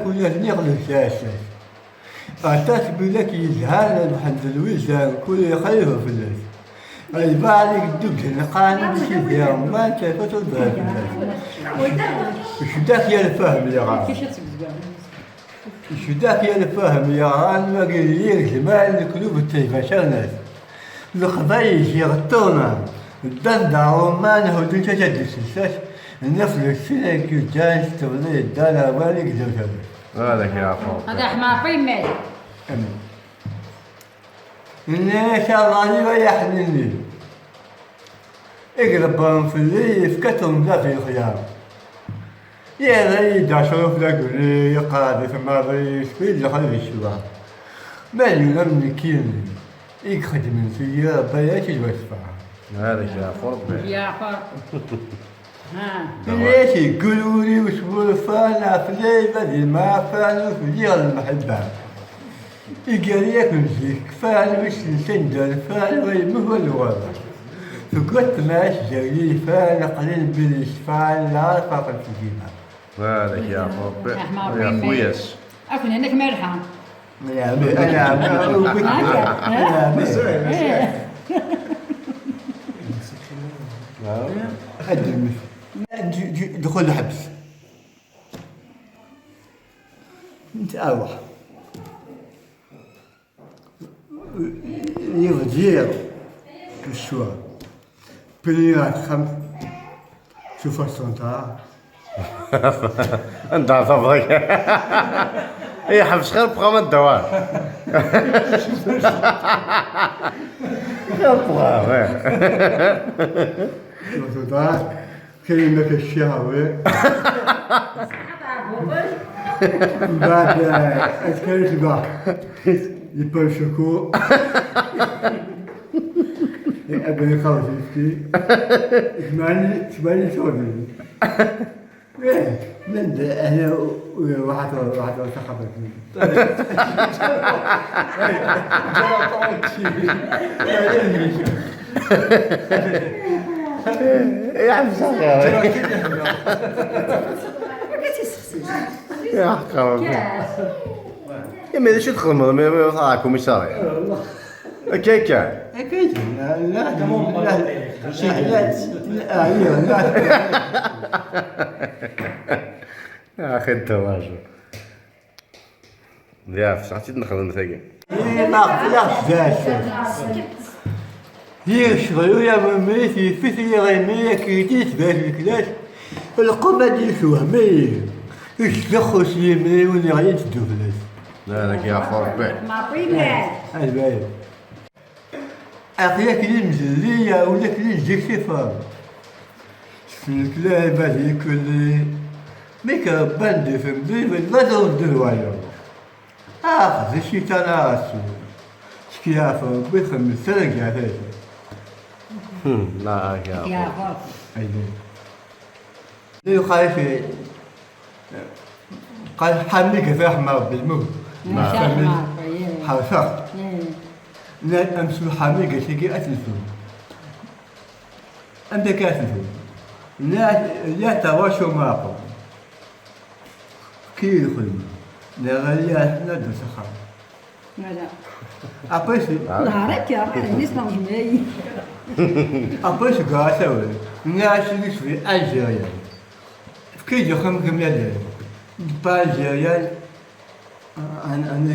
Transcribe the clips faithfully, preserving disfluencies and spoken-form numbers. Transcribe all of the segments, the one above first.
Kul ass-nni ɣleb tɛessas. Aṭas n widak yezhan, lḥemd lwizan, kul ixeyyeb fell-as. Ay baɛli deg ddugel neqqan, sidi ṛemman, tafat ur d-ɣer fell-as. Iceddak ya lfahem yeɣran. Iceddak ya lfahem yeɣran, wagi d yir gmal, leklub d taybacarnat. Leqbayel iɣeṭṭunen, ddan-d ɣer Ṛumman, hudden-tt ad d-iselsas, nna Flestin ay k-yeǧǧan s tebli, ddan ɣer wali deg dawt-a. Ad ak-yeɛfu Ṛebbi. Ad yeḥmu Ṛebbi yemma-k. Amin. Nna-yas a Ḍalib ay aḥnin-iw, i iḍebbren fell-i yefka-t umḍaf yexyar. Yerra-yi-d acruf d aguni, yeqɛed i tmaḍi, yesfid lexrib i ccbaḥ. Ma d yura am nekkini, i ixeddmen fell-i Rebbi ad k-id-wasfeɣ. Ad ak-yeɛfu Rebbi. Yeɛfu Rebbi. Ha. Fell-as yeggul wul-iw s wurfan, ɣef lɛibad yemɛafan, ur fdiɣ lemḥibba. Iger-yak zik kfan, wissen sanda rfan, wa yemmut wa lɣaba. Tewweḍ temɛict gar yilfan, aqlin wid yecfan, lɛerf aql tgiba. Ad ak-yeɛfu Rebbi. Yeɛfu Rebbi. Yeɛfu-yas. Akk nnan-ak malḥa. Ala ɛemmi, ala ɛemmi, ur wwit. Ala ɛemmi. Ad d-, d-, d-, dxul lḥebs. Netta aruḥ. Yebdir ccwa. Pini ɣer texxamt. Tufas tonta. Anda tafeḍ akka? Iḥbes xir bxam ad dawa. Xir bxam. Tufas tonta. Kayma ka cciɣ awi. Mbaɛd, eh, ad kari tbax. Yepper coko. Abani xawas yefki. Kmani, kmani sodi. Eh, nanda, eh, waḥat, waḥat, waḥat, Iɛfes axir. Iḥeqqa Rebbi. Imi d acu txedmeḍ mi, mi ruḥeɣ ɣer kumisaṛya? Akka, akka. Akka, akka. La, la, la, la, la, la, la. Axi ddawaju. D iɛefsa, ad tt-id-nexdem tagi. Ilaq, ilaq tdasa. Yir ccɣel ur yamumit, yif-it yiɣimi, akken i d-yetbas leklas. Lqum ad yeswehmi. Yettzuxxu s yimri, win iɣlin teddu fell-as. La, la, yeɛfu Rebbi. Maṭi llan. Ad bayen. Aql-ak d imzelli, ula akli zik tifeḍ. Ssnek lɛibad ikelli, mi k-rebban di temdint, d lbadur n ddel wayeḍ. Ax, di cciṭan aɛessub, ttkeyyaf Rebbi, xemmet targa tagi. Hmm, la, ya. Ttkeyyaf Rebbi. Aywa. Yuqal-ak, qal Ḥami gaf iṛḥem Ṛebbi, mug. Maca Ḥami, ḥerṣeɣ. Nna amsul Ḥami gaf-agi ad t-nfu. Anda akka ad t-nfu? Nna ya tawacu maɛqul. Ki yedxel. Nna ɣali aḥna d-nsaxar. Voilà. Après, c'est... Ah. Nehṛ akka, ayen-is neɣ jmayi. Après, c'est grâce à eux. Nna-as, je suis algérien. Fki-d axxam kemmi ad d-, pas algérien, un, un, un,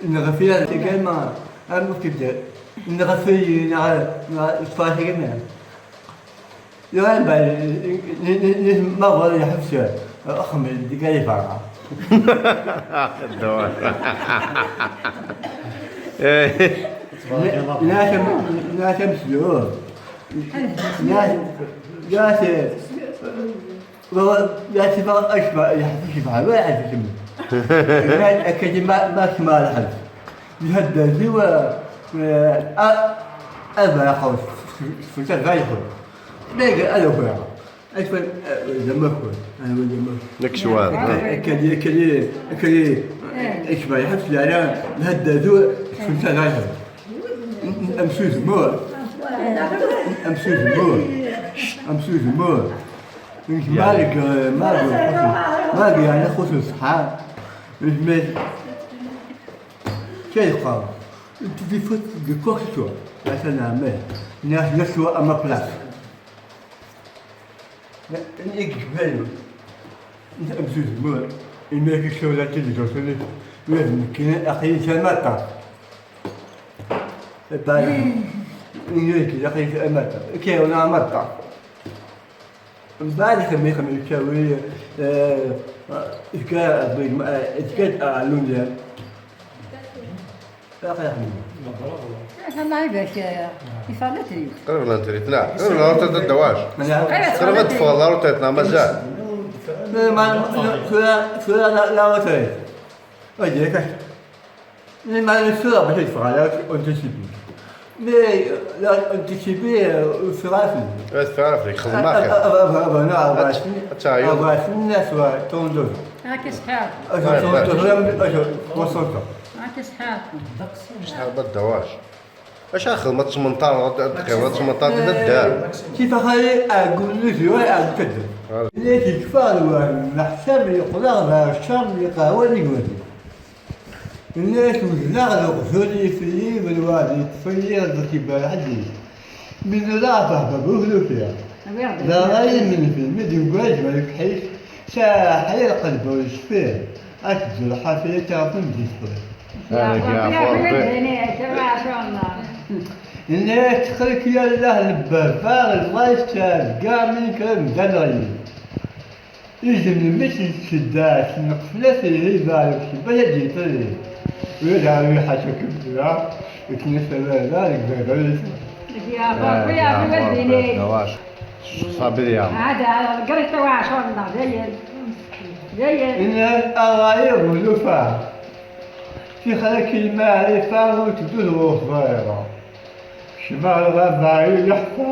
une référence également, un mot de, une référence, une, une, une, Yuɣal mbeɛd, n-, n-, n-, ma bɣiɣ yeḥbes, axemmem deg ay ferɣa. Nɛac am-, nɛac amesdur. Nɛac, nɛac, nɛac, acba, yeḥbes cebḥa, wa yeḥbes cebḥa. Nɛac, akka di ma, ma kma lḥebs. Lhedda-agi, eh, a, ad bɛaqeɣ s, s, s, s, s, Dagi, ad ufiɣ. Akfa, eh, d amakul. Anwa d amakul? Nekk s wa. Akka, akka, akka, akka, eh, icba, iḥbes leɛla, lhedda-agi, s, s, s, amsuzmur. Amsuzmur. Amsuzmur. Malgré, malgré, malgré, يعني خصوص ها. Mais quel quoi? Tu fais faute de quoi que ce soit. Là, ça n'a mais. Là, je suis à ma place. Là, il est que je vais. Là, je suis moi. Il m'a dit que je suis là, tu dis, je suis là. Mais je me suis arrêté ce matin. Et ben, il est que j'arrive ce matin. Ok, on a un matin. Mbeɛd kemmini kemmini ttawi, eh, eh, tga, eh, tga, eh, lulya. Aql-aɣ. Atan ɛibac, eh, ifeɣ la trit. Qrib la trit, neɣ? Qrib la trit, ddawac. Qrib ad teffɣeḍ la trit, neɣ mazal? Eh, ma, tura, tura la, la trit. Oye, Mais ma tura bac ad ffɣeɣ la anticipé. Mais la anticipé, euh, ur teffiɣ ara fell-i. Ur teffiɣ ara fell-i, xedmeɣ axir. Bɣiɣ ad teɛyuḍ. Bɣiɣ ad tura trente-deux. Rak iṣḥiḥ. Trente-deux, soixante. Rak iṣḥiḥ. Iṣḥiḥ, ma ddawac. Acu ara xedmeɣ, ad tmenṭareḍ, ad teqqimeḍ, ad tmenṭareḍ, ad d-ddar. Kif axali ɛeggun n ujiway ɛeggun tadda. Nni-ak yekfa lwar, leḥsab yeqleɣ d aɛeccar n lqahwa n igwali. Nni-ak wezneɣ leqjul yif-iyi, belwaɛd yeṭṭef-iyi, rẓek iberreḥ-d-iyi. Mi nula ɣef baba ur t-ufiɣ. D ṛṛay imenfen, mi d-yugad Malek Ḥic, saḥi lqelb ur yecfi. Ad teddu lḥafiya ad taɣ temdint. Rebbi yeɛfu Rebbi. Nni-ak ttxil-k ya Allah, lebba, lwayes, ttɛebga mi nekra mdan ɣelli. Izem n mmi-s yetteddaɛ, s nneqflat ihiba, yekseb ad d-yeṭṭili. Ula d ɛerwi ḥaca kebra, yettnasab ala deg baba-s. Rebbi yeɛfu Rebbi. Ṣṣabir ya. Ɛad, ɛad, qrib tawaɛcur-nneɣ, dayen. Dayen. Inna-as aɣayib ulufa. Tixra-k lmaɛrifa ur teddu d wuxḍir. Kecmeɣ lɣaba i leḥfa.